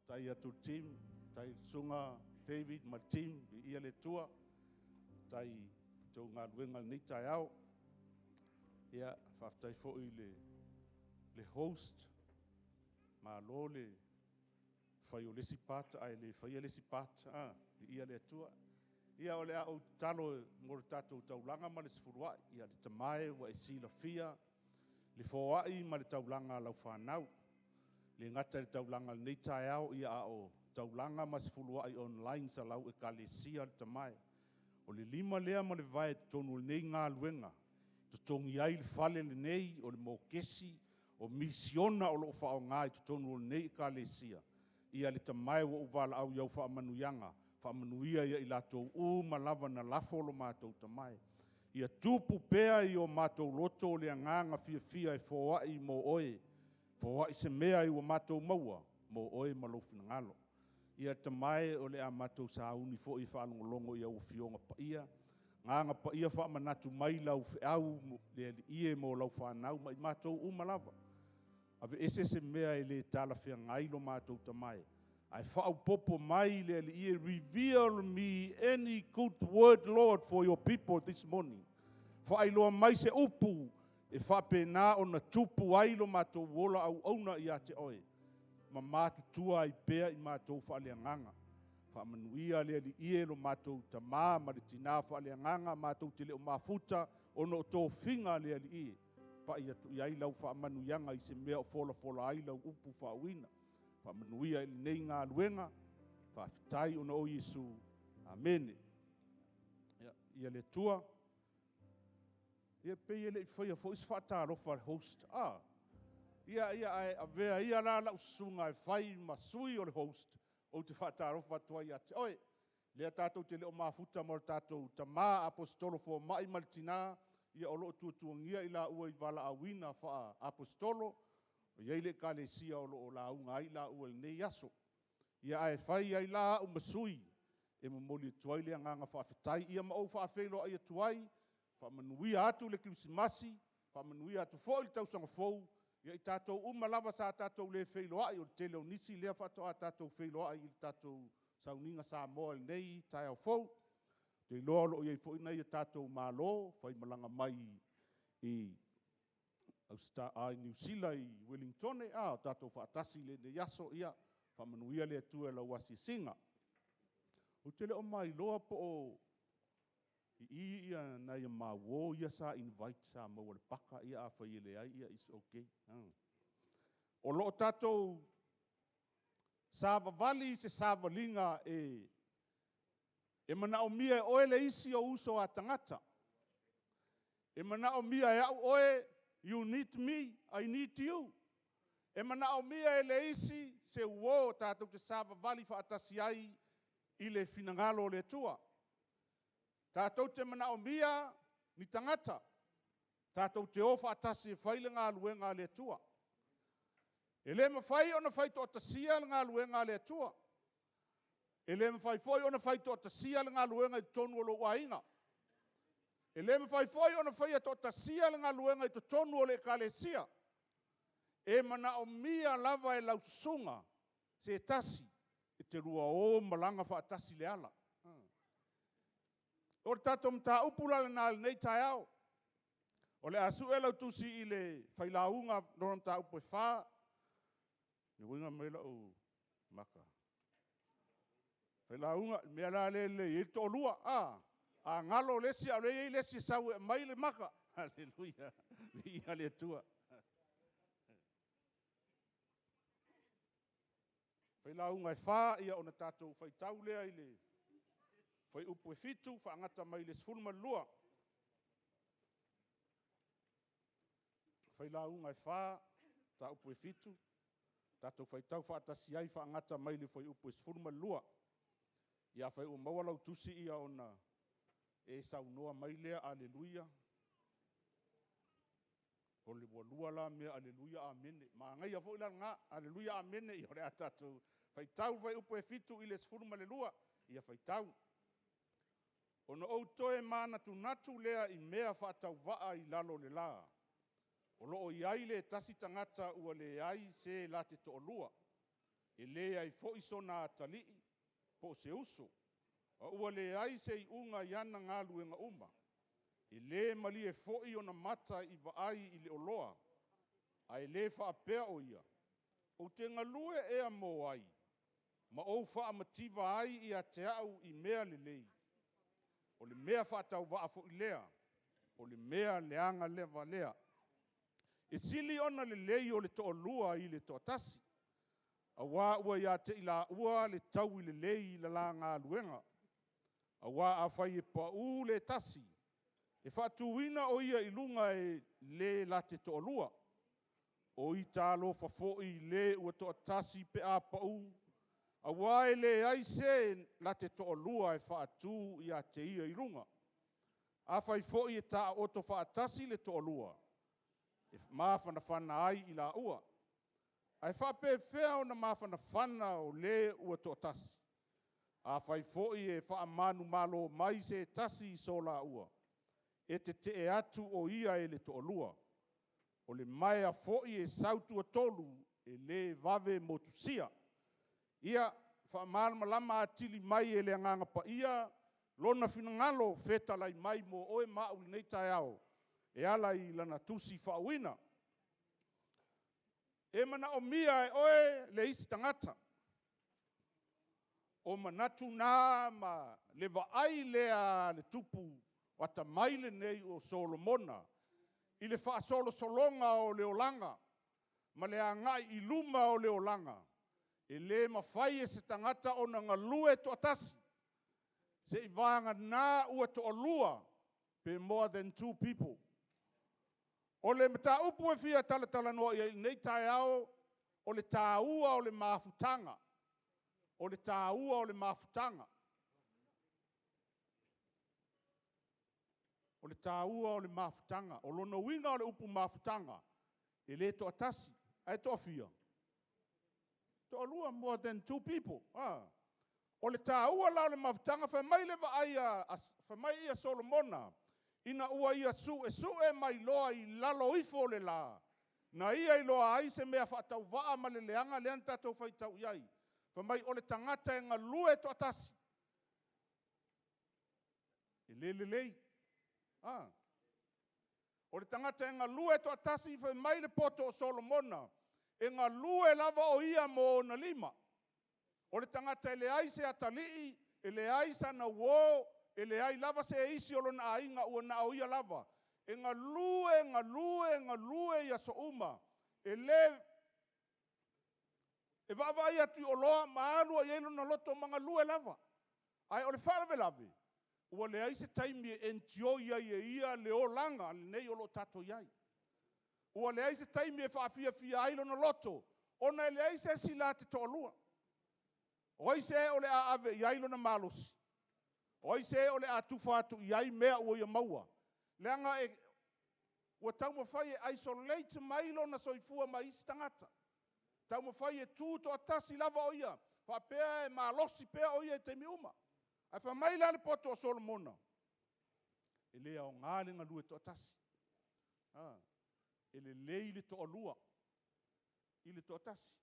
Faafetai atu i le team, faafetai i le Susuga David ma le team, viia le Atua. Faafetai i la outou galuega i lenei taeao. Ia, faafetai foi i le host, malo le fai o le isi part ae le faia le isi part, viia le Atua. Ia o le a ou tatalo mo le tatou taulaga ma le sefuluai. Ia le Tama e ua e silafia le foai ma le taulaga a lau fanau, e le gata i le taulaga i lenei taeao, a o taulaga ma sefuluai online a lau Ekalesia le Tama e. O le lima lea ma le vae i totonu o lenei galuega e totogi ai le fale lenei, o le mokesi, o misiona o lo o faaaoga i totonu o lenei Ekalesia. Ia le Tama e ua ou valaau i au faamanuiaga, faamanuia ia i latou uma lava na lafo lo matou Tama e. Ia tupu pea i o matou loto le agaga fiafia e foai mo oe, foai se mea ua matou maua mo oe ma lou finagalo. Ia le Tama e, o le a matou sauni foi e faalogologo i au Afioga Paia, Agaga Paia faamanatu mai lau feau le Alii e mo lau fanau ma i matou uma lava. Aveese se mea e le talafeagai lo matou Tama e, ae faaopoopo mai le Alii e, reveal me any good word, Lord, for your people this morning. Faailoa mai se upu e faapena ona tupu ai lo matou ola auauna ia te oe, ma matutua ai pea i matou faaleagaga. Faamanuia le Alii e lo matou tama ma le tina faaleagaga, matou te le o mafuta ona o tofiga le Alii e, pai atu i ai lau faamanuiaga i se mea o folafola ai lau upu faauuina. Faamanuia i lenei galuega, faafetai ona o Iesu. Amene. Ia le Atua. Ia pei e le i faia foi se faatalofa a le host. Ia, ae avea ia la lau susuga e fai ma sui o le host, ou te faatalofa atu ai ia te oe. Lea tatou te le o mafuta ma le tatou tama Aposetolo Foamai ma le tina, ia o lo o tuatuagia i laua i valaauina faa-Aposetolo, e i ai le ekalesia o lo o lauga ai i laua i lenei aso. Ia ae fai ai la au ma sui e momoli atu ai le agaga faafetai, ia ma ou faafeiloai atu ai, faamanuia atu le Kerisimasi, faamanuia atu foi le Tausaga Fou ia i tatou uma lava sa tatou le feiloai, o le tele o nisi lea faatoa tatou feiloai i le tatou sauniga Samoa i lenei taeao fou. Ou te iloa o lo o i ai foi nai a tatou malo faimalaga mai i Niu Sila i Ueligitone, o tatou faatasi i lenei aso, ia faamanuia le Atua i lau asiasiga. Ou te le o mailoa po o i i nai a ma uo ia sa invite sa maua i le paka, ia afai e leai, ia it's okay. O lo o tatou savavali i se savaliga e manaomia e oe le isi ou uso a tagata. E manaomia e au oe, you need me, I need you. E manaomia e le isi se uo tatou te savavali faatasi ai i le finagalo o le Atua. Tatou te manaomia ni tagata tatou te o faatasi e fai le galuega a le Atua. E le mafai ona fai toatasia le galuega a le Atua. E le mafai foi ona fai toatasia le galuega i totonu o lou aiga. E le mafai foi ona faia toatasia le galuega i totonu o le ekalesia. E manaomia lava e lau susuga se tasi e te lua o malaga faatasi i le ala. O le tatou mataupu la lena i lenei taeao. O le a sue lau tusi i le Failauga lona mataupu e 4. E uiga mai lau maka. Failauga, le mea la lea e lelei ai le toalua. A galo le isi, a o lea e i ai le isi e sau e aumai le maka. Aleluia, viia le Atua. Failauga e 4, ia ona tatou faitau lea i le fuaiupu e 7 faagata mai le 12. Failauga e 4, mataupu e 7, tatou faitau faatasi ai faagata mai le fuaiupu e 12. Ia afai ua maua lau tusi ia ona e saunoa mai lea, Aleluia. Ua lua la mea Aleluia Amene. Manaia foi la lena, Aleluia Amene, ia o le a tatou faitau le fuaiupu e 7 i le 12. Ia faitau. Ona ou toe manatunatu lea i mea faatauvaa i lalo o le la, o lo o i ai le tasi tagata ua leai se la te toalua. E leai foi sona atalii po o se uso, a ua leai se iuga i ana galuega uma. E le malie foi ona mata i vaai i le oloa, ae le faapea o ia, ‘Ou te galue ea mo ai, ma ou faamativa ai ia te au i mea lelei?’ O le mea faatauvaa foi lea, o le mea leaga lava lea. E sili ona lelei o le toalua i le toatasi, aua ua ia te i laua le taui lelei i le la galuega. Aua afai e pau le tasi, e faatuina o ia i luga e le la te toalua. O ita alofa foi i le ua toatasi pe a pau, aua e leai se na te toalua e faatu ia te ia i luga. Afai foi e taooto faatasi le toalua, e mafanafana ai i laua. Ae faapefea ona mafanafana o le ua toatasi? Afai foi e faamanumalo mai se tasi i so laua, e tetee atu o ia e le toalua. O le maea foi e sau tuatolu, e le vave motusia. Ia faamalamalama atili mai e le Agaga Paia Lona finagalo fetalai mai mo oe ma au i lenei taeao, e ala i Lana Tusi Faauuina. E manaomia e oe le isi tagata. O manatu na ma le vaai lea a le tupu atamai lenei o Solomona i le faasolosologa o le olaga ma le agai i luma o le olaga, e le mafai e se tagata ona galue toatasi, seiavagana ua toalua pe more than two people. O le mataupu e fia talatalanoa i ai i lenei taeao, o le taua o le mafutaga. O le taua o le mafutaga. O le taua o le mafutaga. O lona uiga o le upu mafutaga, e le toatasi, ae toafia? E toalua, more than two people. O le taua la o le mafutaga, fai mai le vaai a Solomona, ina ua ia suesue ma iloa i lalo ifo o le la, na ia iloa ai se mea faatauvaa ma le leaga lea na tatou faitau i ai. Fai mai o le tagata e galue toatasi, e le lelei. O le tagata e galue toatasi, fai mai le poto o Solomona, e galue lava o ia mo ona lima. O le tagata e leai se atalii, e leai sana uo, e leai lava se isi o lona aiga ua na o ia lava. E galue, galue, galue i aso uma. E le e vaavaai atu i oloa ma alu ai i ai lona loto ma galue lava. Ae o le faalavelave, ua leai se taimi e enjoy ai e ia le olaga lenei o lo o tatou i ai. Ua leai se taimi e faafiafia ai lona loto, ona e leai se isi la te toalua. O ai se o le a ave i ai lona malosi? O ai se o le a tufa atu i ai mea ua ia maua? Leaga ua taumafai e isolate mai lona soifua mai isi tagata, taumafai e tutoatasi lava o ia, faapea e malosi pea o ia i taimi uma. Ae fai mai la le poto a Solomona, e le aoga le galue toatasi. E lelei le toalua i le toatasi.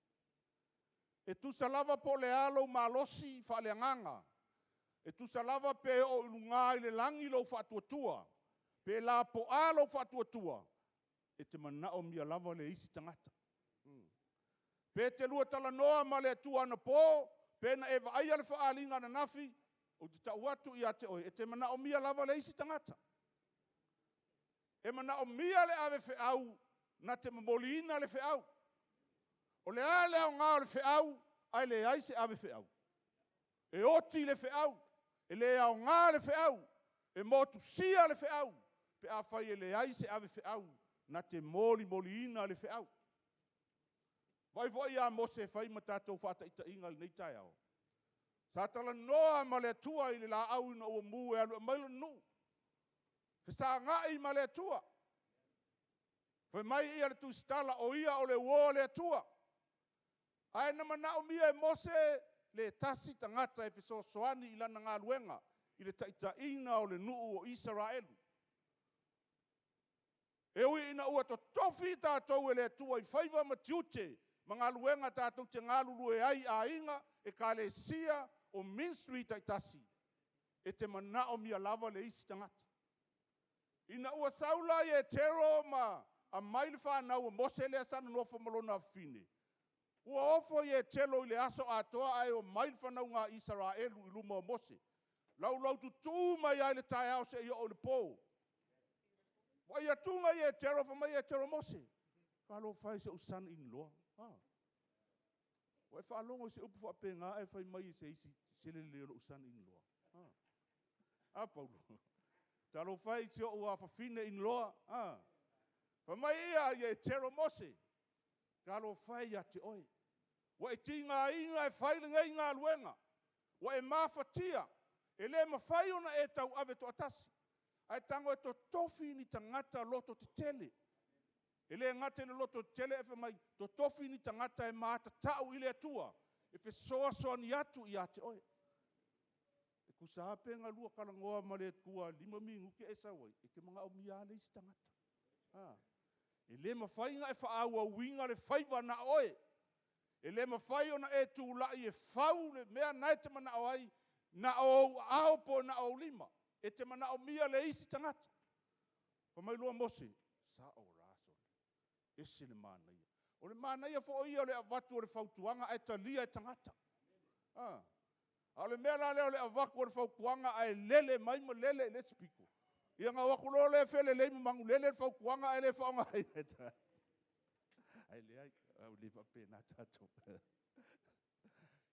E tusa lava po o le a lou malosi faaleagaga, e tusa lava pe oo i luga i le lagi lou faatuatua, pe lapoa lou faatuatua, e te manaomia lava le isi tagata. Pe te lua talanoa ma le Atua anapo, pe na e vaaia le faaaliga ananafi, ou te tau atu ia te oe, e te manaomia lava le isi tagata. E manaomia le ave feau na te momoliina le feau. O le a le aoga o le feau ae leai se ave feau? E oti le feau, e le aoga le feau, e motusia le feau pe afai e leai se ave feau na te molimoliina le feau. Vaai foi ia Mose e fai ma tatou faataitaiga i lenei taeao. Sa talanoa ma le Atua i le laau ina ua mu e alu e aumai lona nuu, fesagai ma le Atua. Fai mai le tusitala o ia o le uo a le Atua. Ae na manaomia e Mose le tasi tagata e fesoasoani i lana galuega i le taitaiina o le nuu o Isaraelu. E ui ina ua totofi i tatou e le Atua i faiva ma tiute ma galuega tatou te galulue ai i aiga, ekalesia, o ministry taitasi, e te manaomia lava le isi tagata. Ina ua sau la Ietero ma aumai le fanau a Mose lea sa nonofo ma lona afafine, ua ofo Ietero i le aso atoa ae omai le fanauga a Isaraelu i luma o Mose, laulaututu mai lava i le taeao seia oo i le po. Vaai atu Ietero, fai mai Ietero, Mose, talofa e i si ou son in law, ua e faalogo i se upu faapena ae fai mai e se isi i se lelei o lou son in law? A Paulo, talofa e i si ou afafine in law. Fai mai Ietero, Mose, talofa e ia te oe, ua e tigaina e fai lenei galuega, ua e mafatia, e le mafai ona e tauave toatasi, ae tago e totofi ni tagata loto tetele. E le gata i le loto tetele ae fai mai, totofi ni tagata e matatau i le Atua e fesoasoani atu ia te oe. E tusa lava pe na lua talanoa ma le Atua 5 minute e sau ai, e te manaomia lava le isi tagata. E le mafai ona e faaauauina le faiva na o oe. E le mafai ona e tulai e fau le mea lena e te manao ai, na o ou aao po o na o ou lima. E te manaomia le isi tagata. Fai mai loa Mose, e sao la sole, e ese le manaia. O le manaia foi ia o le avatu o le fautuaga ae talia e tagata. A o le mea la lea o le avatu o le fautuaga ae lele mai ma lele i le isi pito, ia ona o atu loa lea felelei ma manulele le fautuaga ae le faaaogaina e tagata. Ae leai, e le faapena tatou.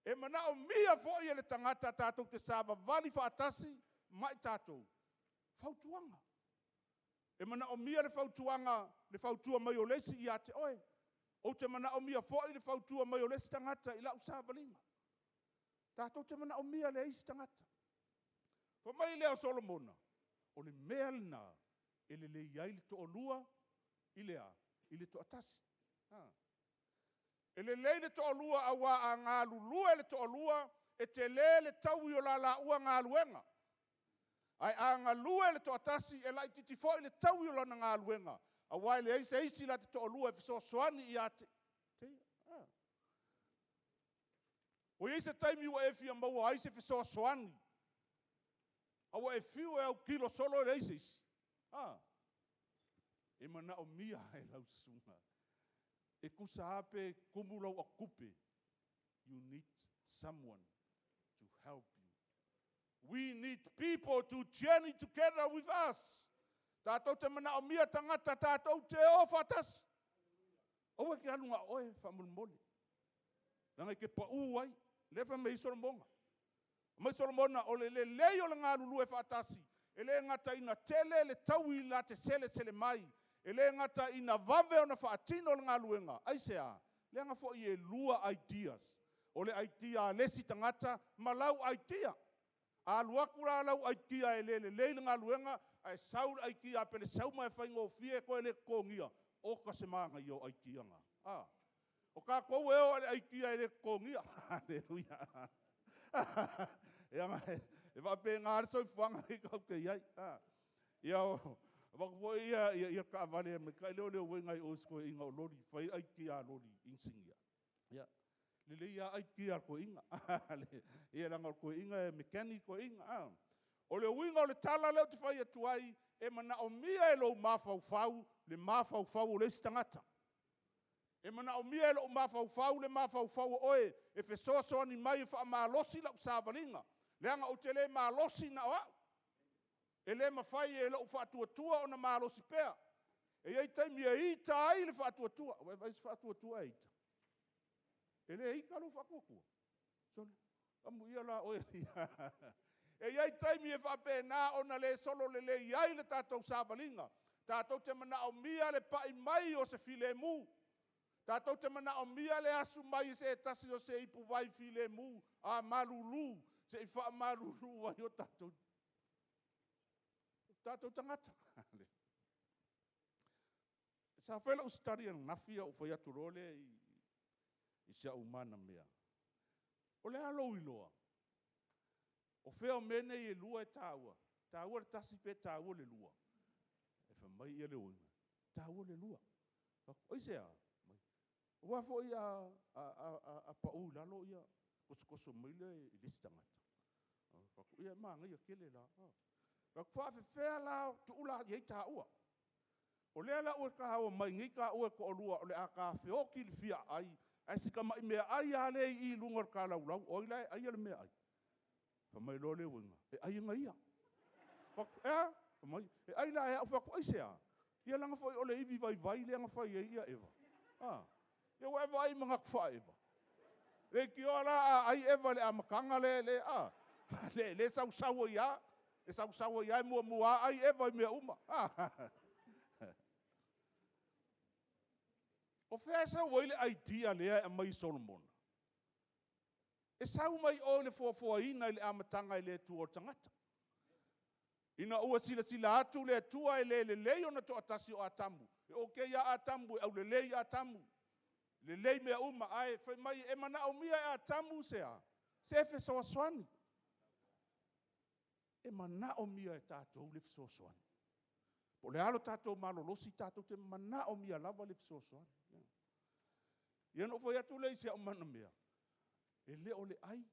E manaomia foi e le tagata tatou te savavali faatasi ma i tatou fautuaga. E manaomia le fautuaga, le fautua mai o le isi ia te oe. Ou te manaomia foi le fautua mai o le isi tagata i lau savaliga. Tatou te manaomia le isi tagata. Fai mai lea o Solomona, o le mea lena e lelei ai le toalua i le a? I le toatasi. E lelei le toalua aua a galulue le toalua, e tele le taui o la laua galuega. Ae a galue le toatasi, e laitiiti foi le taui o lana galuega, aua e leai se isi o la ta toalua e fesoasoani ia te ia. Ua i ai se taimi ua e fia maua ai se fesoasoani, a ua e fiu e autilo solo e leai se isi? A. E manaomia e lau susuga, e tusa lava pe tumu lau atotupe, you need someone to help you. We need people to journey together with us. Tatou te manaomia tagata tatou te o faatasi. Aua e te alu na o oe faamolemole, leaga e te pau ai. Lea e fai mai ai Solomona. Fai mai Solomona, o le lelei o le galulue faatasi, e le gata ina tele le taui na te selesele mai, e le gata ina vave ona faatino le galuega. Aisea? Leaga foi e 2 ideas. O le idea a le isi tagata ma lau idea. A alu atu la lau idea e le lelei le galuega, ae sau le idea a Pelesauma e faigofie toe le totogia, oka se manaia o idea na. O tatou e o lava i le idea e le totogia. Aleluia! E faapena le soifuaga lea tatou te i ai. Ia, avatu foi le taavale a le tamaitai lea o Leauena i o i si toeaina o Loli e fai ai aikia a loli inisinia. Ia, lelei lava aikia a le toeaina, ia leaga o le toeaina e mechanic le toeaina. O le uiga o le tala lea ou te fai atu ai, e manaomia e lou mafaufau le mafaufau o le isi tagata. E manaomia e lou mafaufau le mafaufau o oe e fesoasoani mai e faamalosi lau savaliga, leaga ou te le malosi na o au. E le mafai e lou faatuatua ona malosi pea. E i ai taimi e ita ai le faatuatua. Ua e vaai i se faatuatua e ita? E le ita lou faatuatua. Sole, amuia la oe. E i ai taimi e faapena ona le sololelei ai le tatou savaliga. Tatou te manaomia le pai mai o se filemu. Tatou te manaomia le asu mai o se tasi o se ipuvai filemu, a malulu, se i faamalulu ai o tatou tagata. Sa fai lau study ananafi ou fai atu loa lea i si au manamea. O le a lou iloa? O fea o mea nei e 2 e taua? E taua le tasi pe taua le lua? Ae fai mai Leauena, e taua le lua. Ou fai atu, aisea? Aua foi a pau i lalo, tosotoso mai lea i le isi tagata. Ia e manaia tele la. Ou fai atu, e faapefea la ona tuu i ai taua? O lea la ua ta omai nei taua e toa-lua o le a ta feoti i le fia aai, ae si tamai meaai lava lea e i i luga o le ta laulau, o ai la e aia le meaai? Fai mai loa Leuaga, e ai e ia. Ou fai atu, e a? Fai mai, e ai la e au. Ou fai atu, aisea? Ia leaga foi o le ivi vaivai lea na fai ai Eva. Ia ua e vaai i manatu faa-Eva? Leitioa la a ai Eva i le amataga lea e sausu ai lava, e sausu ai lava, e muamua lava ai Eva i mea uma. O fea e sau ai le idea lea e aumai e Solomona? E sau mai o i le foafoaina i le amataga e le Atua o le tagata. Ina ua silasila atu le Atua e le lelei ona toatasi o Atamu. E okei lava Atamu e aulelei Atamu, lelei mea uma, ae fai mai e manaomia e Atamu se a? Se fesoasoani. E manaomia e tatou le fesoasoani. Po o le a lo tatou malolosi, tatou te manaomia lava le fesoasoani. Ia ona ou fai atu lea i si au manamea, e le o le ai,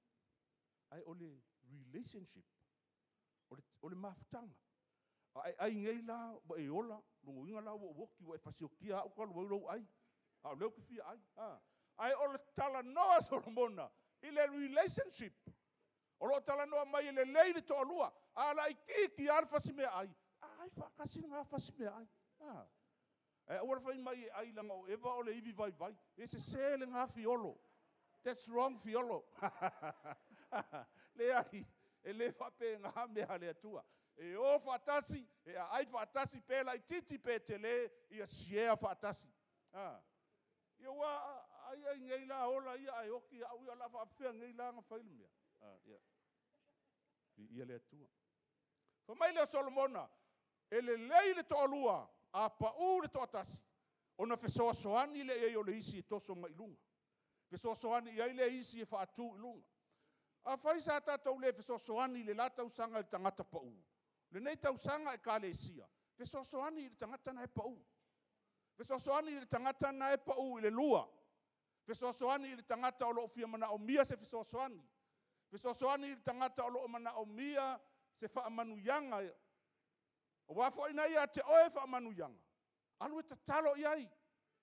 ae o le relationship, o le mafutaga. A e ai nei la ua e ola, o lona uiga la ua ou oti, ua e fasiotia au talu ai lou ai, a o lea ou te fia ai. Ae o le talanoa a Solomona i le relationship. O lo o talanoa mai e lelei le toalua, a laitiiti lava le fasi meaai, ai faatasi lena fasi meaai. Ae aua le fai mai e ai leaga o Eva o le ivi vaivai. E sese lena fiolo. That's wrong fiolo. Leai, e le faapena mea a le Atua. E o faatasi, e aai faatasi, pe laitiiti pe tele, ia share faatasi. Ia aua a ai nei la ola ia ae oti au ia, o le a faapefea nei la ona fai le mea? Ia, viia le Atua. Fai mai lea o Solomona, e lelei le toalua, a pau le toatasi, ona fesoasoani lea i ai o le isi e toso mai luga, fesoasoani i ai le isi e faatu i luga. Afai sa tatou le fesoasoani i le la tausaga i le tagata pau, lenei tausaga Ekalesia, fesoasoani i le tagata lena e pau. Fesoasoani i le tagata lena e pau i le 2. Fesoasoani i le tagata o lo o fia manaomia se fesoasoani. Fesoasoani i le tagata o lo o manaomia se faamanuiaga. Aua foi o lena e ia te oe faamanuiaga, alu e tatalo i ai,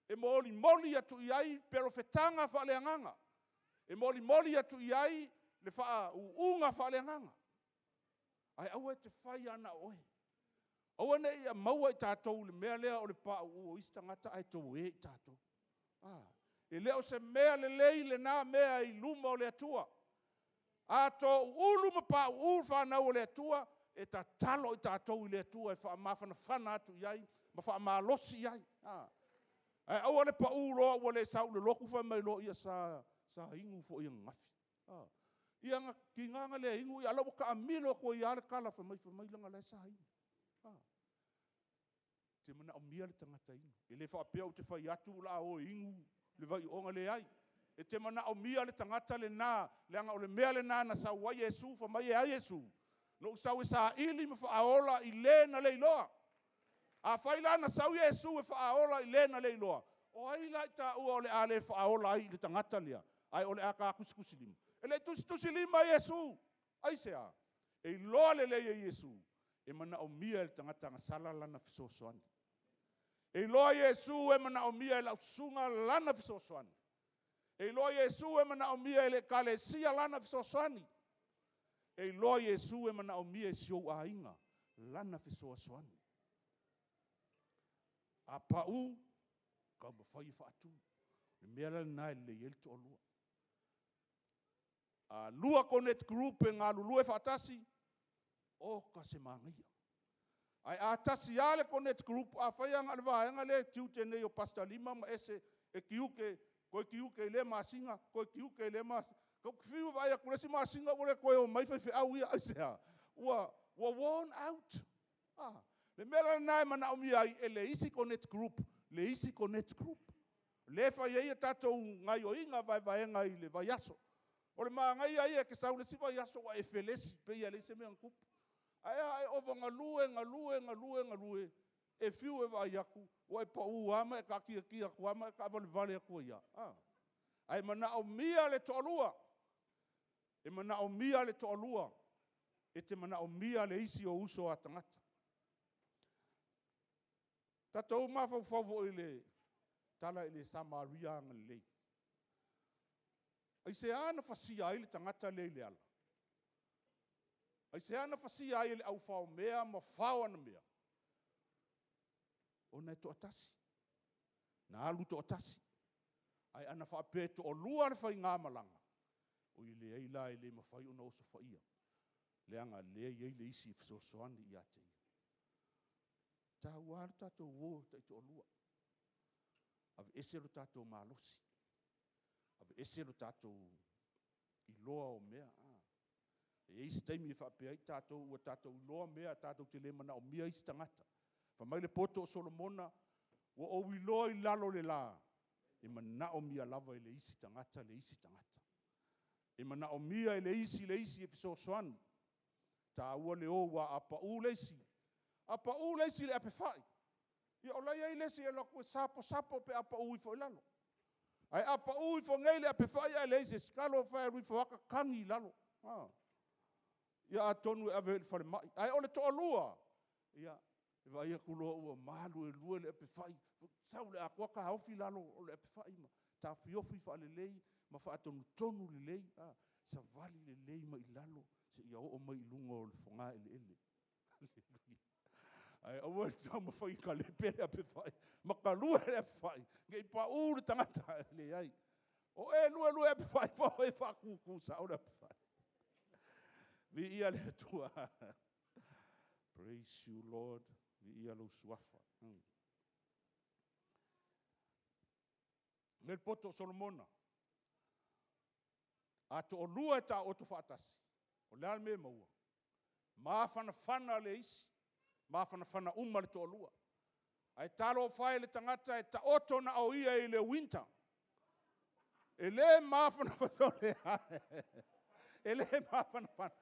e molimoli atu i ai perofetaga faale-agaga, e molimoli atu i ai le faauuga faale-agaga. Ae aua e te fai lava na o oe. Aua ne i maua i tatou i le mea lea o le pauu o isi tagata ae toe i tatou. E le o se mea lelei lena mea i luma o le Atua. A toulu ma pauu fanau a le Atua, e tatalo i tatou i le Atua e faamafanafana atu i ai ma faamalosi i ai. Ae aua le pau loa ua le sau i le lotu fai mai loa, sa inu foi ananafi. Ia tiga na le inu a o la e ua taamilo atu ai lava le tala fai mai leaga o la e sa inu. E te manaomia le tagata inu. E le faapea ou te fai atu o le a o e inu le vai oga, leai. E te manaomia le tagata lena, leaga o le mea lena na sau ai Iesu, fai mai e a Iesu? Na ou sau e saili ma faaola i le na le iloa. Afai la na sau Iesu e faaola i le na le iloa, o ai la i taua o le a le faaola ai i le tagata lea, ae o le a ta tusitusilima? E le i tusitusilima Iesu. Aisea? E iloa lelei e Iesu, e manaomia e le tagata agasala lana fesoasoani. E iloa Iesu e manaomia e lau susuga lana fesoasoani. E iloa Iesu e manaomia e le ekalesia lana fesoasoani. E iloa Iesu e manaomia e si ou aiga lana fesoasoani. A pau, taumafai e faatu. O le mea la lena e lelei ai le toalua. A 2 connect group e galulue faatasi, oka se manaia. Ae a tasi lava le connect group, afai lava na o le vaega lea e tiute nei o Pastor Lima ma ese e tiute, toe tiute i lea masina, toe tiute i lea masina. Tou te fiu e vaai atu i le isi masina ua le toe omai faifeau ia. Aisea? Ua worn out. O le mea la lena e manaomia ai e le isi connect group le isi connect group. Lea e fai ai a tatou gaoioiga vaevaega i le vaiaso. O le manaia ia e te sau i le isi vaiaso ua e felesi pei lava e leai se mea na tupu. Ae a, e ova galue, galue, galue, galue. E fiu e vaai atu, ua e pau lava ma e taatiatia atu lava ma e taavalevale atu ai lava. Ae manaomia le toalua, e manaomia le toalua, e te manaomia le isi ou uso a tagata. Tatou mafaufau foi i le tala i le Samaria agalelei. Aisea na fasia ai le tagata lea i le ala? Aisea na fasia ai e le au faomea ma fao ana mea? Ona e toatasi. Na alu toatasi. Ae ana faapea e toalua le faigamalaga, oi leai la e le mafai ona osofaia, leaga o lea e i ai le isi e fesoasoani ia te ia. E taua lava lo tatou o taitoalua, aveese lo tatou malosi, aveese lo tatou iloa o mea. E i ai isi taimi e faapea ai tatou ua tatou iloa mea tatou te le manaomia isi tagata. Fai mai le poto o Solomona, ua ou iloa i lalo o le la, e manaomia lava e le isi tagata le isi tagata. E manaomia e le isi le isi e fesoasoani. E taua le o aua a pau le isi, a pau le isi i le apefai, ia o la e i ai le isi e alu atu e saposapo pe a pau ifo i lalo. Ae a pau ifo nei le apefai ae leai se isi, talofa e alu ifo lava tatagi i lalo. Ia atonu e ave ai i le falemai. Ae o le toalua, ia e vaai atu loa ua maluelue le apefai, sau i le atoa taofi lalo o le apefai ma taofiofi faalelei ma faatonutonu lelei, savali lelei mai lalo seia oo mai i luga o le fogaeleele. Aleluia! Ae aua le taumafai e talepe le apefai ma talue le apefai ne i pau le tagata. Leai. O e luelue apefai ma o e faatutu sao le apefai. Viia le Atua. Praise you Lord. Viia lou Suafa. Fai mai le poto o Solomona, a toalua e taooto faatasi, o le a le mea e maua? Mafanafana le isi, mafanafana uma le toalua. Ae talofa e i le tagata e taoto na o ia i le winter, e le mafanafana, e le mafanafana.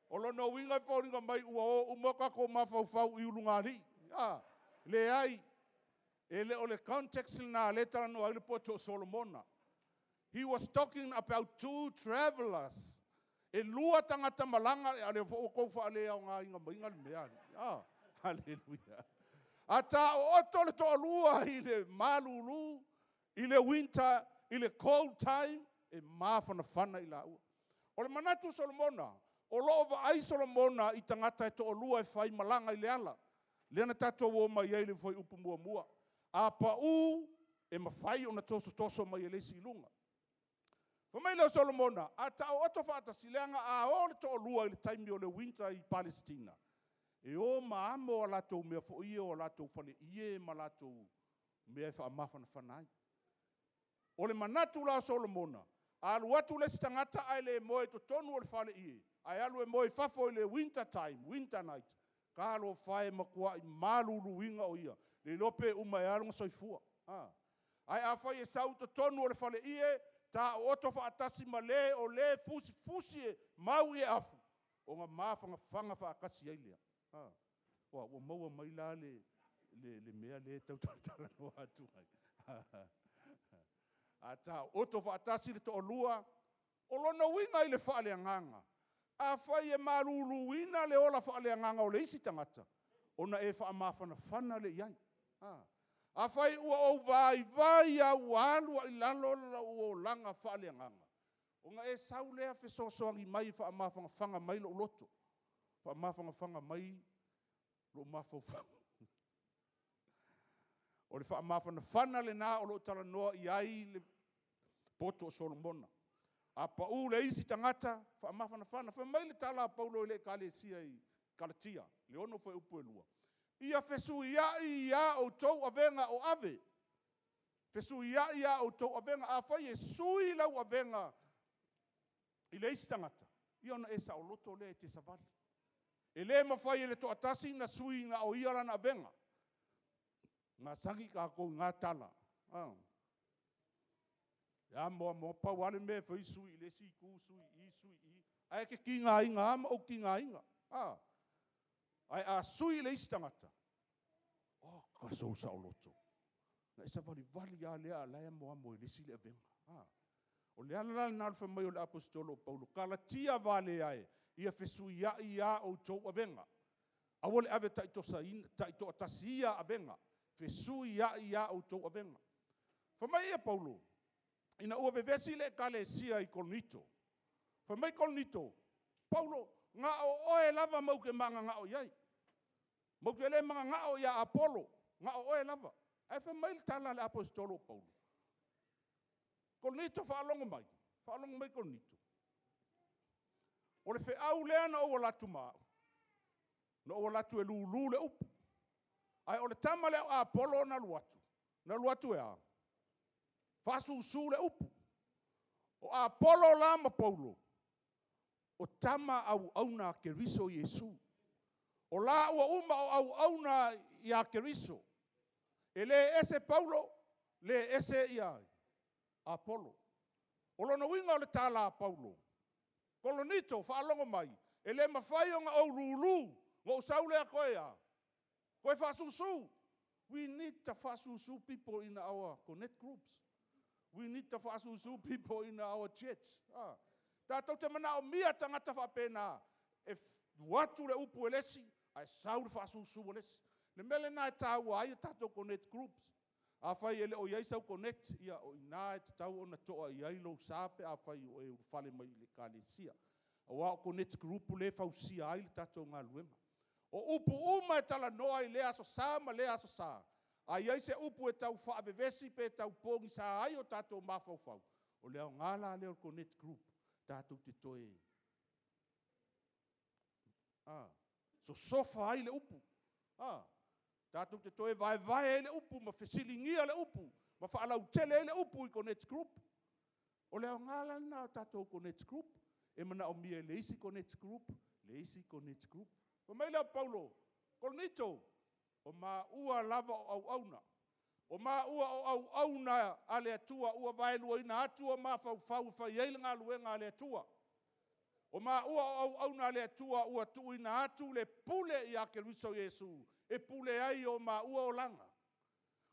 O lona uiga e foliga mai ua o uma o tatou mafaufau i ulugalii. A, leai, e le o le context lena o lea e talanoa ai le poto o Solomona. He was talking about two travelers. E lua tagata malaga, a o lea foi ua outou faaleaogaina maia le mea alii. Ah, haleluia. A taooto le toalua i le malulu, i le winter, i le cold time, e mafanafana i laua. O le manatu o Solomona, o lo o vaai Solomona i tagata e toalua e fai malaga i le ala, lea na tatou o mai ai i le fuaiupu 1. A pau, e mafai ona tosotoso mai e le isi i luga. Fai mai lea o Solomona, a taooto faatasi, leaga a o le toalua i le taimi o le winter i Palesitina, e o ma amo a latou mea foi ia o latou faleie ma latou mea e faamafanafana ai. O le manatu la o Solomona, a alu atu le isi tagata ae le moe i totonu o le faleie, ae alu e moe i fafo i le winter time, winter night, talofa e, matuai maluluina o ia, le iloa pe uma e a lona soifua. Ae afai e sau i totonu o le faleie, taooto faatasi ma le o le fusifusi e mau i afu, ona mafanafana faatasi ai lea. Ua maua mai la le mea lea e tau talatalanoa atu ai. A taooto faatasi le toalua, o lona uiga i le faaleagaga, afai e maluluina le ola faaleagaga o le isi tagata, ona e faamafanafana lea i ai. Afai ua ou vaivai lava ua alu ai i lalo lou olaga faaleagaga, ona e sau lea fesoasoani mai e faamafanafana mai lou loto, faamafanafana mai lou mafaufau. O le faamafanafana lena o lo o talanoa i ai le poto o Solomona. A pau le isi tagata, faamafanafana. Fai mai le tala a Paulo i le ekalesia i Kalatia, le 6 fuaiupu e 2, ia fesuiai a outou avega o ave. Fesuiai a outou avega. Afai e sui lau avega i le isi tagata, ia ona e saoloto lea e te savali. E le mafai e le toatasi ona sui na o ia lana avega. E masani tatou i na tala. E amo amo lava, pau lava le mea e fai, sui i le isi itu, sui i i, sui i i, ae e te tigaina lava ma ou tigaina. Ae a sui i le isi tagata, Oka sou saoloto. Na e savalivali lava lea a o la e amoamo e le isi le avega. O le ala la lena o le fai mai o le Aposetolo o Paulo, Kalatia vale e, ia fesuiai a outou avega. Aua le ave taitoatasi ia avega, fesuiai a outou avega. Fai mai ia Paulo, ina ua vevesi le ekalesia i Korinito, fai mai Korinito, Paulo, na o oe lava matou te mananao i ai. Matou te le mananao ia Apolo, na o oe lava. Ae fai mai le tala a le Aposetolo o Paulo, Korinito faalogo mai, faalogo mai Korinito, o le feau lea na ou alu atu ma au, na ou alu atu e lulu le upu, ae o le tama lea o Apolo na alu atu, na alu atu e a? Faasusu le upu. O Apolo la ma Paulo, o tama auauna a Keriso Iesu. O laua uma o auauna ia Keriso. E le ese Paulo, le ese Apolo. O lona uiga o le tala a Paulo, Korinito faalogo mai, e le mafai ona ou lulu ona ou sau lea toe a? Toe faasusu. We need to faasusu people in our connect groups. We need to faasusu people in our church. Tatou te manaomia tagata faapena, e tuu atu le upu e le isi, ae sau le faasusu a le isi. O le mea lena e taua ai a tatou connect groups. Afai e le o i ai sau connect, ia o i ina e tatau ona toa i ai lou sa pe afai ua e ulufale mai i le ekalesia. Aua o connect group lea e fausia ai le tatou galuega. O upu uma e talanoa i lea Aso Sa ma lea Aso Sa, a i ai se upu e tau faavevesi pe tau pogisa ai o tatou mafaufau, o le aoga la lea o le connect group, tatou te toe sosofa ai le upu, tatou te toe vaevae ai le upu ma fesiligia le upu ma faalautele ai le upu i connect group. O le aoga la lena o tatou connect group, e manaomia e le isi connect group, le isi connect group. Fai mai lea o Paulo, Korinito, o maua lava o auauna, o maua o auauna a le Atua ua vaeluaina atu o mafaufau e fai ai le galuega a le Atua. O maua o auauna a le Atua ua tuuina atu le pule ia Keriso Iesu e pule ai i o maua olaga.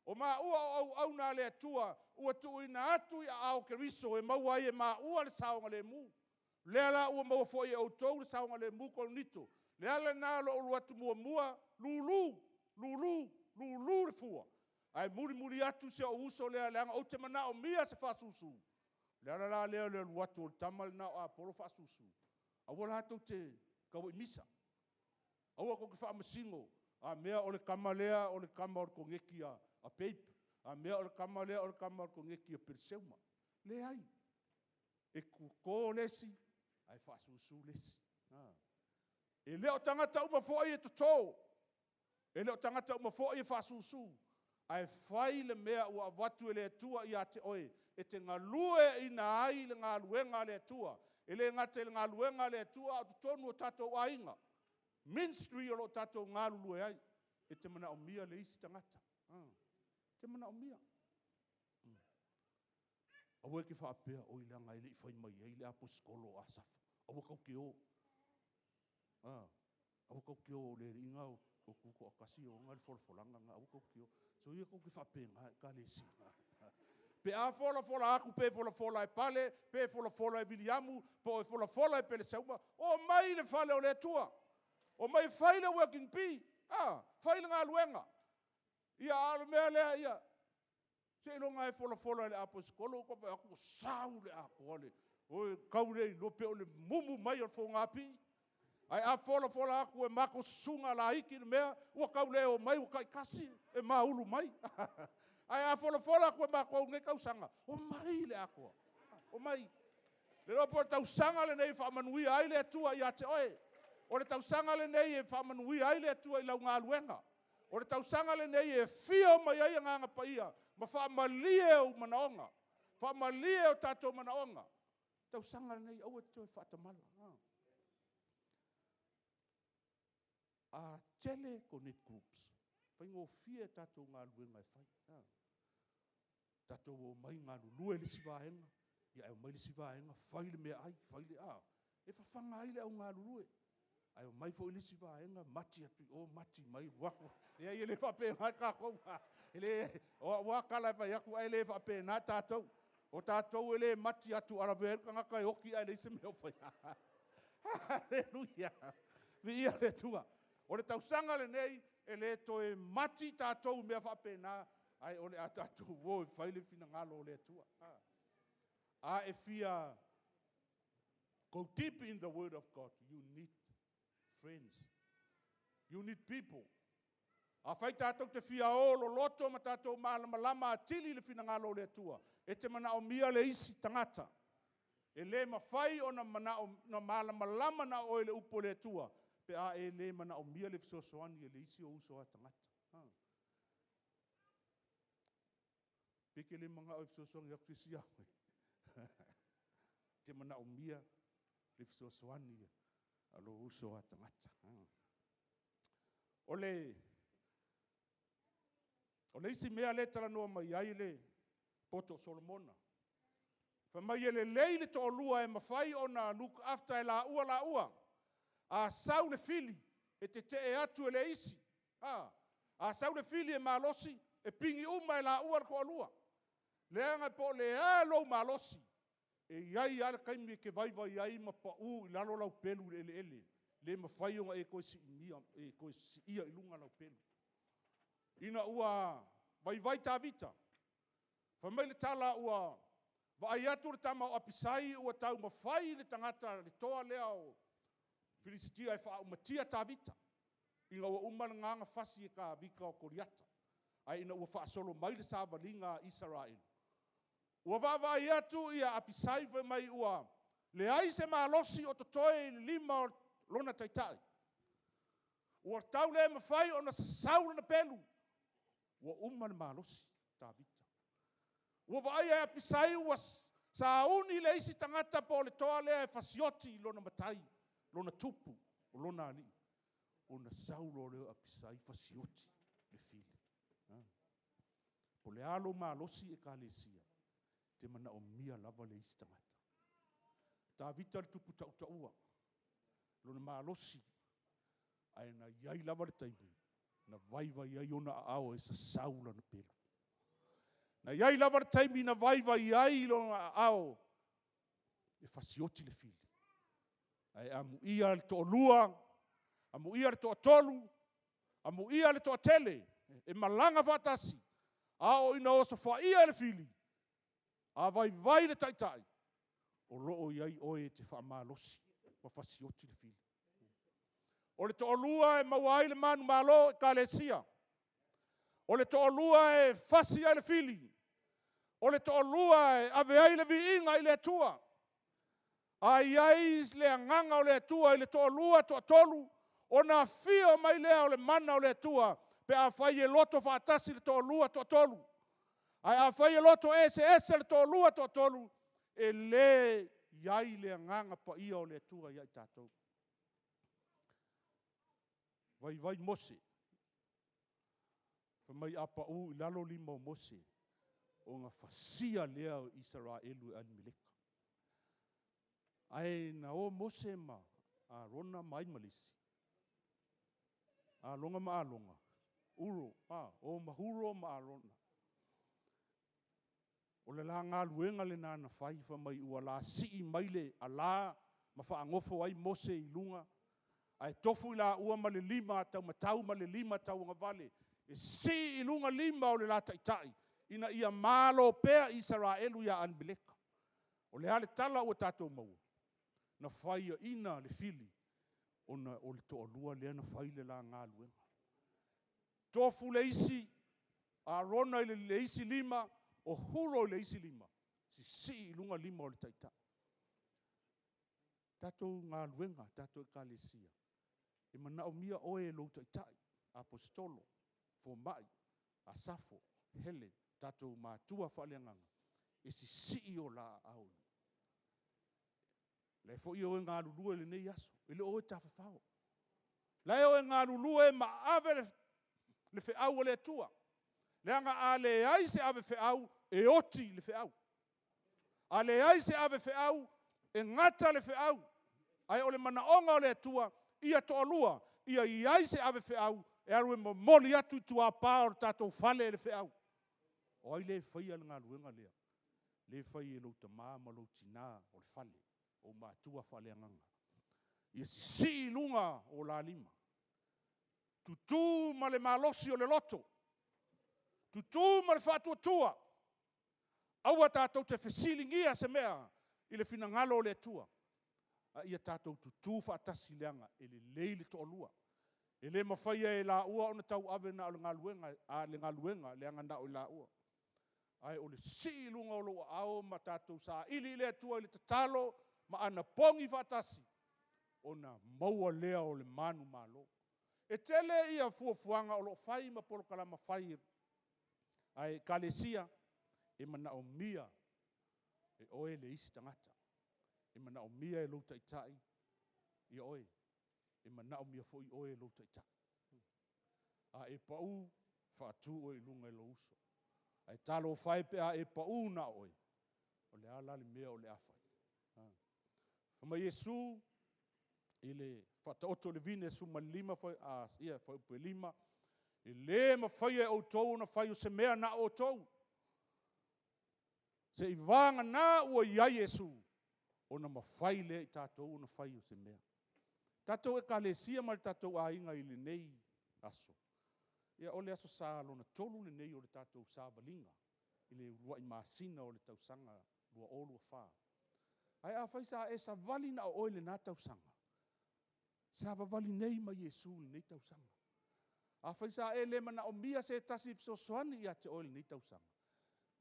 O maua o auauna a le Atua ua tuuina atu i aao o Keriso e maua ai e maua le saogalemu. O lea la ua maua foi e outou le saogalemu Korinito. O le ala lena o lou alu atu muamua, lulu, lulu, lulu le fua, ae mulimuli atu si ou uso lea leaga ou te manaomia se faasusu. O le ala la lea o le alu atu o le tama lena o Apolo faasusu, aua la tou te tauai misa, aua tou te faamasino, a mea o le tama lea o le tama o le koneti a Babe, a mea o le tama lea o le tama o le koneti a Peleseuma. Leai, e toto le isi ae faasusu le isi. E le o tagata uma foi e toto, e le o tagata uma foi e faasusu, ae fai le mea ua avatu e le Atua ia te oe e te galueaiina ai le galuega a le Atua. E le gata i le galuega a le Atua a o totonu o tatou aiga, ministry o lo o tatou galulue ai. E te manaomia le isi tagata, e te manaomia. Aua e te faapea, oi leaga e le i fai mai ai le aposetolo o Asafa, aua tatou te o. Aua tatou te o, o le alii lena o Tutoatasi e ona le folafolaga lena, aua tatou te o. Soia tou te faapena ekalesia. Pe a folafola atu, pe folafola e Pale, pe folafola e Viliamu, po o folafola e Peleseuma, omai i le fale o le Atua, omai e fai le working bee, fai le galuega. Ia a o le mea lea, ia, seiloga lava e folafola e le aposetolo ou vaai atu ua sau le atoa, oi tau le iloa pe o le mumu mai o le fogaapii. Ae a folafola atu e matou susuga laiti le mea, ua tau le omai ua taitasi e maulu mai. Ae a folafola atu e matou i lenei tausaga, omai le atoa, omai. Le iloa po o le tausaga lenei e faamanuia ai le Atua ia te oe. O le tausaga lenei e faamanuia ai le Atua i lau galuega. O le tausaga lenei e afio mai ai Agaga Paia ma faamalie ou manaoga, faamalie o tatou manaoga. O le tausaga lenei, aua e te toe faatamala. A tele connect groups, faigofie a tatou galuega e fai. Tatou omai galulue le isi vaega, ae omai le isi vaega fai le meaai, fai le a, e fafaga ai le au galulue. Ae omai foi le isi vaega mati atu i o, mati mai, alu atu. Leai, e le faapena tatou. E le, o au lava tala e fai atu, ae le faapena tatou. O tatou e le mati atu a lavea ai le tagata e oti ae leai se mea o faia. Aleluia! Viia le Atua. O le tausaga lenei, e le toe mati tatou i mea faapena, ae o le a tatou o e fai le finagalo o le Atua. A e fia go deep in the word of God, you need friends. You need people. Afai tatou te fia o loloto ma tatou malamalama atili i le finagalo o le Atua, e te manaomia le isi tagata. E le mafai ona manao na malamalama na o oe i le upu o le Atua, pe a e le manaomia le fesoasoani e le isi ou uso a tagata. Pe te le manao e fesoasoani atu se isi ia oe. Te manaomia le fesoasoani a lou uso a tagata. O le isi mea lea e talanoa mai ai le poto o Solomona, fai mai e lelei le toalua e mafai ona look after e laua laua. A sau le fili, e tetee atu e le isi. A sau le fili e malosi, e pigi uma e laua le toalua. Leaga po o le a lou malosi, e i ai lava le taimi e te vaivai ai ma pau i lalo lau pelu i le eleele, le mafai ona e toe siia, e toe siia i luga lau pelu. Ina ua vaivai Tavita, fai mai le tala ua vaai atu le tama o Apisai ua taumafai le tagata le toa lea o Filisitia e faaumatia Tavita, ina ua uma lena ona fasi e Tavita o Koliata. Ae ina ua faasolo mai le savaliga a Isaraelu, ua vaavaai atu ia Apisai fai mai ua leai se malosi o totoe i le lima o lona taitai. Ua tau le mafai ona sasau lana pelu, ua uma le malosi o Tavita. Ua vaaia e Apisai ua sauni le isi tagata po o le toa lea e fasioti lona matai, lona tupu, o lona alii, ona sau loa lea o Apisai fasioti le fili. Po o le a lou malosi Ekalesia, e te manaomia lava le isi tagata. Tavita le tupu tautaua, lona malosi, ae na i ai lava le taimi na vaivai ai ona aao e sasau lana pelu. Na i ai lava le taimi na vaivai ai lona aao e fasioti le fili. Ae amuia le toalua, amuia le toatolu, amuia le toatele e malaga faatasi, a oo ina osofaia e le fili, a vaivai le taitai, o lo o i ai oe e te faamalosi ma fasioti le fili. O le toalua e maua ai le manumalo o Ekalesia. O le toalua e fasi ai le fili. O le toalua e ave ai le viiga i le Atua. A i ai le agaga o le Atua i le toalua, toatolu, ona afio mai lea o le mana o le Atua pe afai e loto faatasi le toalua, toatolu. Ae afai e loto eseese le toalua, toatolu, e le i ai le agaga paia o le Atua ia i tatou. Vaivai Mose, fai mai a pau i lalo lima o Mose, ona fasia lea o Isaraelu e Alimeleka. Ae na o Mose ma Arona ma ai ma le isi? Alona ma Alona, Uro, o ma Huro ma Arona. O le la galuega lena na fai, fai mai ua lasii mai le ala ma faagofo ai Mose i luga, ae tofu i laua ma le lima taumatau ma le lima tauagavale e sii i luga lima o le la taitai ina ia malo pea Isaraelu ia Alimeleka. O le a le tala ua tatou maua? Na faiaina le fili ona o le toalua lea na fai le la galuega. Tofu le isi Arona i le isi lima, o Huro i le isi lima, sisii i luga lima o le taitai. Tatou galuega, tatou Ekalesia, e manaomia oe e lou taitai, aposetolo, fomai, asafo, hele, tatou matua faaleagaga, e sisii o la aao. O lea foi e o e galulue i lenei aso, e le o o e tafafao. O la e o e galulue ma ave le feau a le Atua. Leaga a leai se avefeau, e oti le feau. A leai se avefeau, e gata le feau. Ae o le manaoga o le Atua, Ia toalua, ia i ai se avefeau e alu e momoli atu i tuapa o le tatou fale le feau. O ai lea e faia le galuega lea? O lea e fai e lou tama ma lou tina o le fale, o ou matua faaleagaga. Ia sisii i luga o la lima, tutu ma le malosi o le loto, tutu ma le faatuatua, aua tatou te fesiligia se mea i le finagalo o le Atua, a ia tatou tutu faatasi leaga e lelei le toalua. E le mafaia e i laua ona tauave na o le galuega, leaga na o i laua. Ae o le sii i luga o lou aao ma tatou saili i le Atua i le tatalo ma anapogi faatasi, ona maua lea o le manumalo. E tele ia fuafuaga o lo o fai ma polokalame fai a Ekalesia, e manaomia e oe le isi tagata. E manaomia e lou taitai ia oe, e manaomia foi oe e lou taitai. A e pau, faatu oe i luga e lou uso. Ae talofa e pe a e pau na o oe, o le a la le mea o le a fai? Fai mai Iesu i le Faataoto o le veine 15 fuaiupu e 5, E le mafaia e outou ona fai o se mea na o outou, seivagana ua i ai Iesu, ona mafai lea e i tatou ona fai o se mea. Le tatou Ekalesia ma le tatou aiga i lenei aso, ia o le Aso Sa lona 3 lenei o le tatou savaliga i le uluai masina o le tausaga 2024. Ae afai sa e savali na o oe i lena tausaga, savavali nei ma Iesu i lenei tausaga. Afai sa e le manaomia se tasi e fesoasoani ia te oe i lenei tausaga,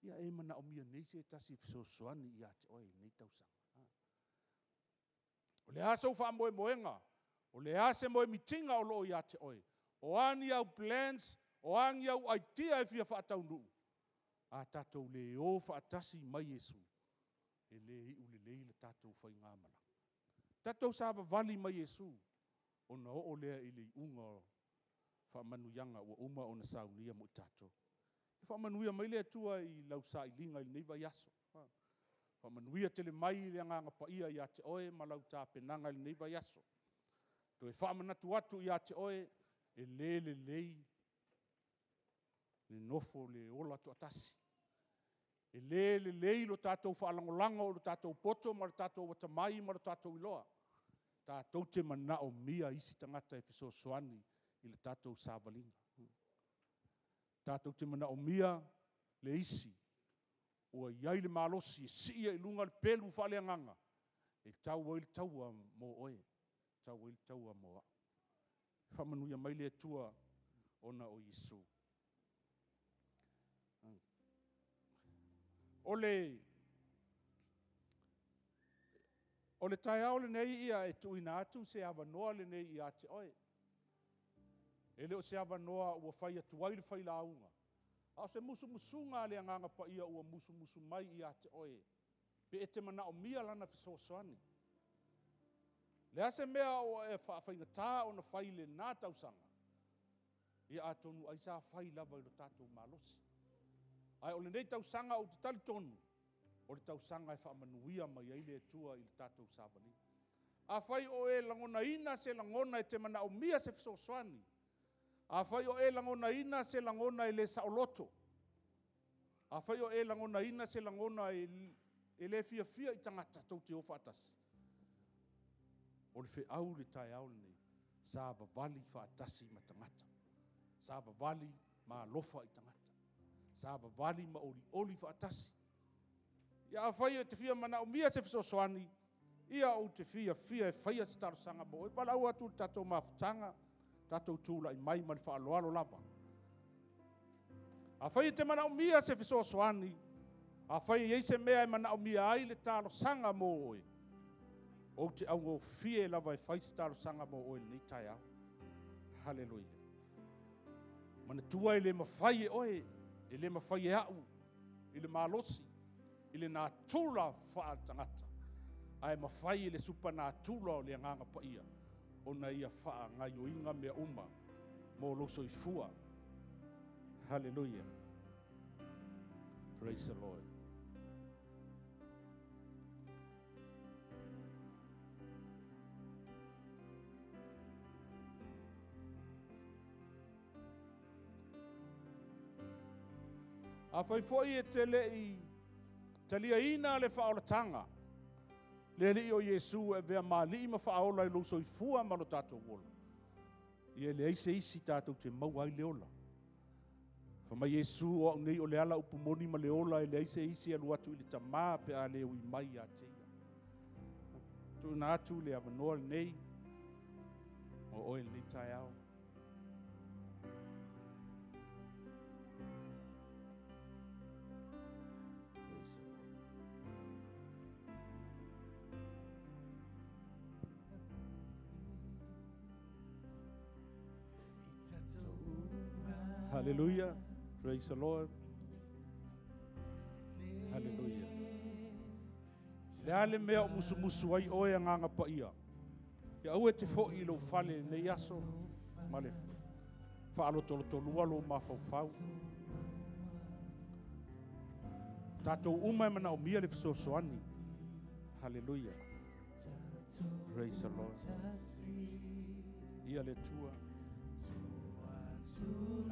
ia e manaomia nei se tasi e fesoasoani ia te oe i lenei tausaga. O le a sou faamoemoega? O le a se moemitiga o lo o ia te oe? O a ni au plans? O a ni au aitia e fia faataunuu? A tatou le o faatasi ma Iesu, e le iu lelei le tatou faigamalaga. Tatou savavali ma Iesu, ona oo lea i le iuga o faamanuiaga ua uma ona saunia mo i tatou. Ia faamanuia mai le Atua i lau sailiga i lenei vaiaso. Faamanuia tele mai le Agaga Paia ia te oe ma lau tapenaga i lenei vaiaso. E toe faamanatu atu ia te oe, e le lelei le nofo le ola toatasi. E le lelei lo tatou faalagolago i lo tatou poto ma lo tatou atamai ma lo tatou iloa. Tatou te manaomia isi tagata e fesoasoani i le tatou savaliga. Tatou te manaomia le isi ua i ai le malosi e sii ai i luga le pelu faale-agaga e tau ai le taua mo oe, tau ai le taua mo au. Faamanuia mai le Atua ona o Iesu. O le taeao lenei e tuuina atu se avanoa lenei ia te oe. E le o se avanoa ua fai atu ai le failauga, a o se musumusuga a le Agaga Paia ua musumusu mai ia te oe, pe e te manaomia Lana fesoasoani. O le a se mea ua e faafaigata ona fai i lena tausaga, ia atonu ai sa fai lava i lo tatou malosi. Ae o lenei tausaga ou te talitonu, o le tausaga e faamanuia mai ai le Atua i le tatou savaliga. Afai o e lagonaina se lagona e te manaomia se fesoasoani, afai o e lagonaina se lagona e le saoloto, afai o e lagonaina se lagona e le fiafia i tagata tou te o faatasi, o le feau i le taeao lenei, savavali faatasi ma tagata, savavali ma alofa i tagata, savavali ma olioli faatasi. Ia afai e te fia manaomia se fesoasoani, ia ou te fiafia e faia se talosaga mo oe. E valaau atu i le tatou mafutaga, tatou tulai mai ma le faaaloalo lava. Afai e te manaomia se fesoasoani, afai e i ai se mea e manaomia ai le talosaga mo oe, ou te augofie lava e fai se talosaga mo oe i lenei taeao. Haleluia. Manatua e le mafai e oe, e le mafai e au i le malosi, i le natura faale-tagata, ae mafai e le supanatura o le Agaga Paia ona ia faagaoioiga mea uma mo lou soifua. Haleluia. Praise the Lord. Afai foi e te lei taliaina le faaolataga, le Alii o Iesu e avea ma Alii ma Faaola i lou soifua ma lo tatou ola, ia e leai se isi tatou te maua ai le ola. Fai mai Iesu, o au nei o le ala, upu moni ma le ola, e leai se isi e alu atu i le Tama pe a le ui mai ia te ia. Tuuina atu le avanoa lenei mo oe i lenei taeao. Hallelujah. Praise the Lord. Hallelujah. Le a le mea o musumusu ai oe Agaga Paia. Ia aua e te foi i lou fale i lenei aso ma le faalotolotolua lou mafaufau. Tatou uma e manaomia le fesoasoani. Hallelujah. Praise the Lord. Ia le Atua.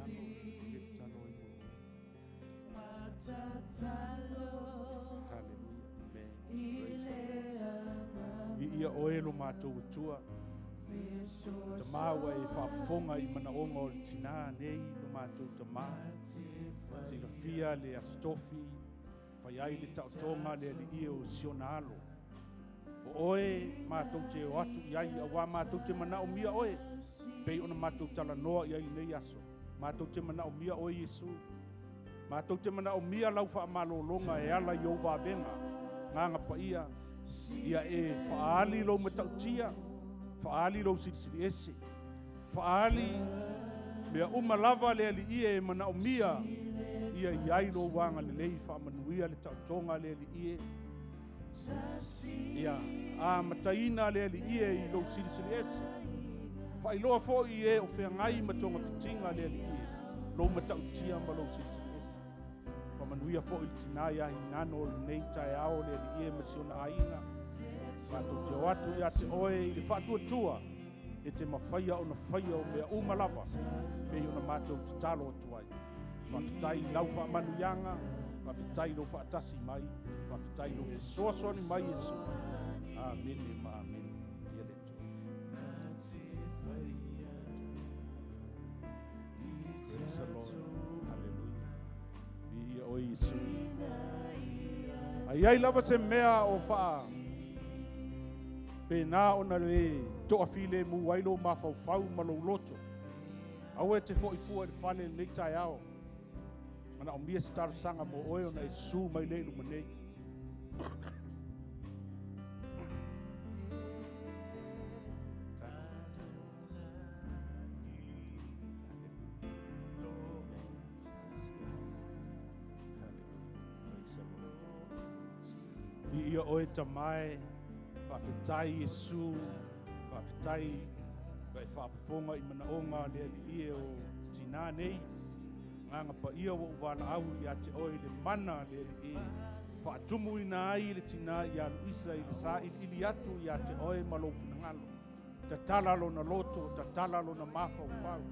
Hallelujah. Amen. Praise the Lord. Viia oe lo matou Atua. Tamā ua e faafofoga i manaoga o le tinā nei lo matou Tamā. Silafia le Aso Tofi, fai ai le taotoga le Alii e o si ona alo. O oe matou te o atu i ai, auā matou te manaomia oe, pei ona matou talanoa i ai lenei aso. Matou te manaomia oe Iesu. Matou te manaomia lau faamalologa e ala i ou vavega, Agaga Paia, ia e faaali lou matautia, faaali lou silisili ese, faaali mea uma lava le Alii e manaomia ia i ai lou agalelei, faamanuia le taotoga le Alii e. Ia amataina le Alii e i lou silisili ese. Faailoa foi i e o feagai ma togafitiga le Alii e, lou matautia ma lou silisili ese. Faamanuia foi le tinā ia Hinano o lenei taeao le Alii e ma si ona aiga. Matou te o atu ia te oe i le faatuatua e te mafaia ona faia o mea uma lava pei ona matou tatalo atu ai. Faafetai i lau faamanuiaga, faafetai i lou faatasi mai, faafetai i lou fesoasoani mai Iesu. Amene ma amene. Ia le Atua. Praise the Lord. Hallelujah. Viia oe Iesu. A i ai lava se mea o faa pena ona le toafilemu ai lou mafaufau ma lou loto, aua e te foi fua i le fale i lenei taeao. Manaomia se talosaga mo oe ona e susu mai lea i luma nei. Viia oe Tamā e, faafetai Iesu, faafetai ua e faafofoga i manaoga a le Alii e o tinā nei. Agaga Paia ua ou valaau ia te oe i le mana a le Alii e faatumuina ai le tinā ia Luisa i le sailiili atu ia te oe ma lou finagalo. Tatala lona loto, tatala lona mafaufau.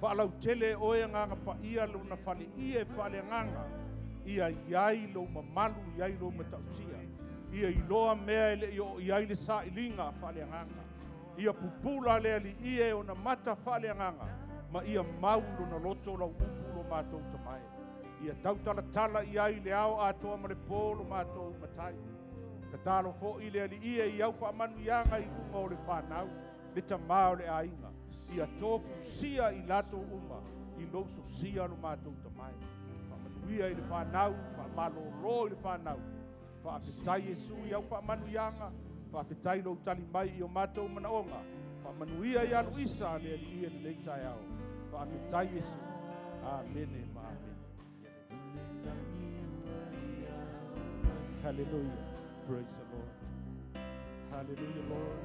Faalautele e oe Agaga Paia lona faleie faaleagaga, ia i ai lou mamalu, i ai lou matautia. Ia iloa mea e le i oo i ai le sailiga faaleagaga. Ia pupula le Alii e ona mata faaleagaga, ma ia mau i lona loto lau upu lo matou Tamā e. Ia tautalatala i ai le ao atoa ma le po lo matou Matai. Tatalo foi le Alii e i au faamanuiaga i luga o le fanau, le tamā o le aiga, ia tofusia i latou uma i lou sosia lo matou Tamā e. Faamanuia i le fanau, faamalolo i le fanau. Faafetai Iesu i au faamanuiaga, faafetai lou tali mai i o matou manaoga. Faamanuia ia Luisa le Alii e lenei taeao. Faafetai Iesu. Amene ma amene. Hallelujah. Praise the Lord. Hallelujah, Lord.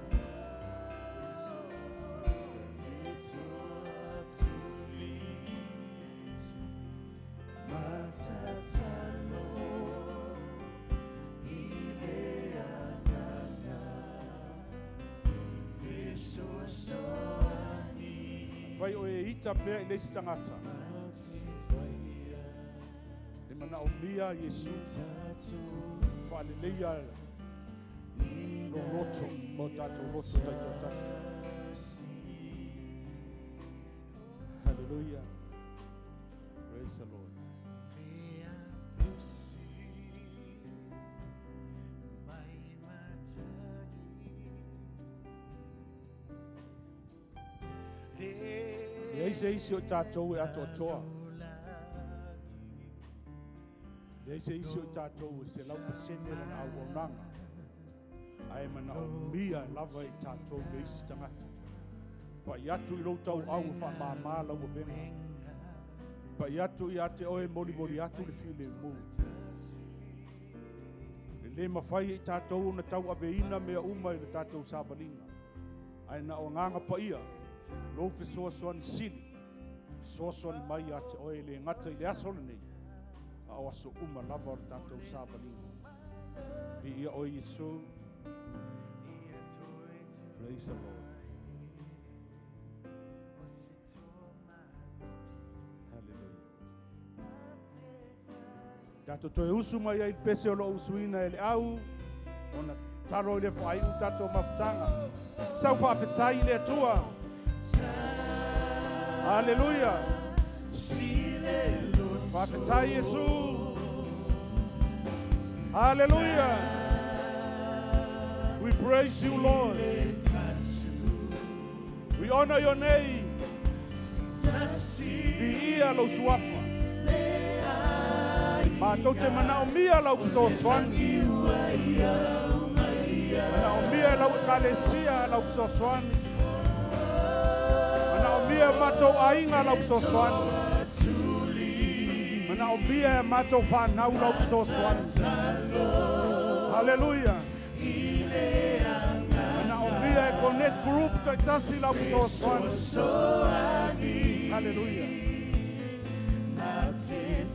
Praise Afai o e ita pea i le isi tagata, e manao Manaomia Iesu faaleleia lou loto ma o tatou loto taitoatasi. Hallelujah. Praise the Lord. Leai se isi o tatou e atoatoa. Leai se isi o tatou e 100% lana auaunaga. Ae manaomia lava i tatou le isi tagata. Pai atu i lou tauau e faamāmā lau avega. Pai atu ia te oe molimoli atu le filemu. E le mafai e i tatou ona tauaveina mea uma i le tatou savaliga. Ae na o agaga paia, lou fesoasoani sili, fesoasoani mai ia te oe e le gata i le aso lenei, a o aso uma lava o le tatou savaliga. Viia oe Iesu. Praise the Lord. Hallelujah. Tatou toe usu mai ai i le pese o lo o usuina e le au, ona talo i le faaiu tatou mafutaga. Sau faafetai i le Atua. Hallelujah. Faafetai Iesu. Hallelujah. We praise you, Lord. We honor your name. Viia lou suafa. Matou te manaomia lau fesoasoani. Manaomia e lau ekalesia lau fesoasoani. Manaomia e matou aiga lau fesoasoani. Manaomia e matou fanau lau fesoasoani. Hallelujah. Manaomia e Connect Group taitasi lau fesoasoani. Hallelujah.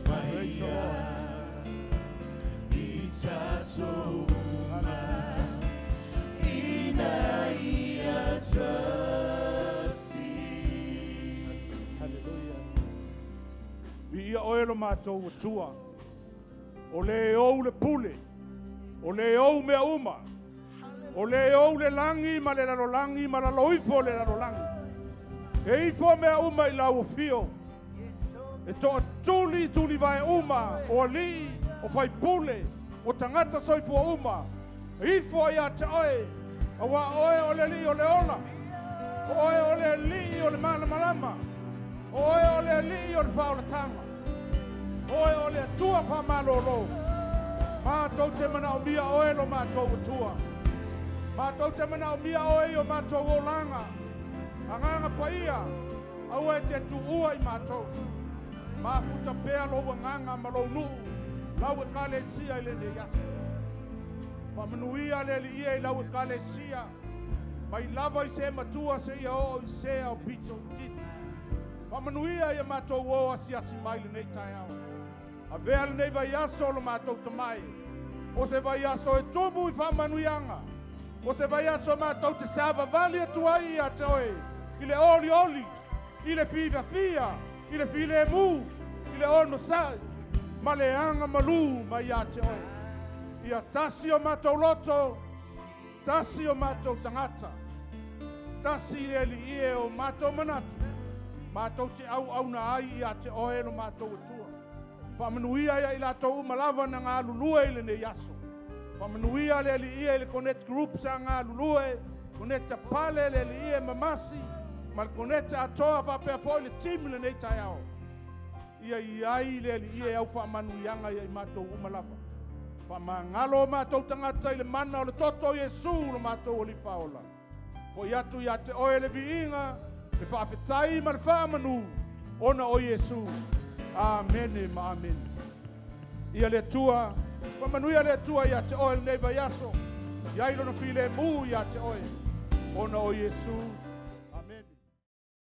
Praise the Lord. Hallelujah. Hallelujah. Viia oe lo matou Atua. O le ou le pule. O le ou mea uma. O le ou le lagi ma le lalolagi ma lalo ifo o le lalolagi. E ifo mea uma i lau afio. E toatuli tulivae uma o alii, o faipule, o tagata soifua uma. E ifo ia te oe, auā oe o le Alii o le ola. O oe o le Alii o le malamalama. O oe o le Alii o le faaolataga. O oe o le Atua faamalōlō. Matou te manaomia oe lo matou Atua. Matou te manaomia oe i o matou olaga. Agaga Paia, aua e te tuua i matou. Mafuta pea lou agaga ma lou nuu, lau ekalesia i lenei aso. Faamanuia le Alii e i lau ekalesia, mai lava i se matua seia oo i se aupito itiiti. Faamanuia ia matou o asiasi mai lenei taeao. Avea lenei vaiaso o lo matou tamai, o se vaiaso e tumu i faamanuiaga, o se vaiaso matou te savavali atu ai ia te oe, i le olioli, i le fiafia, i le filemu, i le onosai, ma le agamalu mai ia te oe. Ia tasi o matou loto, tasi o matou tagata, tasi le Alii e o matou manatu, matou te auauna ai ia te oe lo matou Atua. Faamanuia ia i latou uma lava na galulue i lenei aso. Faamanuia le Alii e i le Connect Group sa galulue, Connect Pale le Alii e mamasi, ma le Connect atoa faapea foi le team i lenei taeao. Ia i ai le Alii e au faamanuiaga ia i matou uma lava. Faamagalo o matou tagata i le mana o le toto o Iesu lo matou Alii Faaola. Foi atu ia te oe le viiga, le faafetai ma le faamanu, ona o Iesu. Amene ma amene. Ia le Atua, faamanuia le Atua ia te oe lenei vaiaso. Ia i lona filemu ia te oe, ona o Iesu.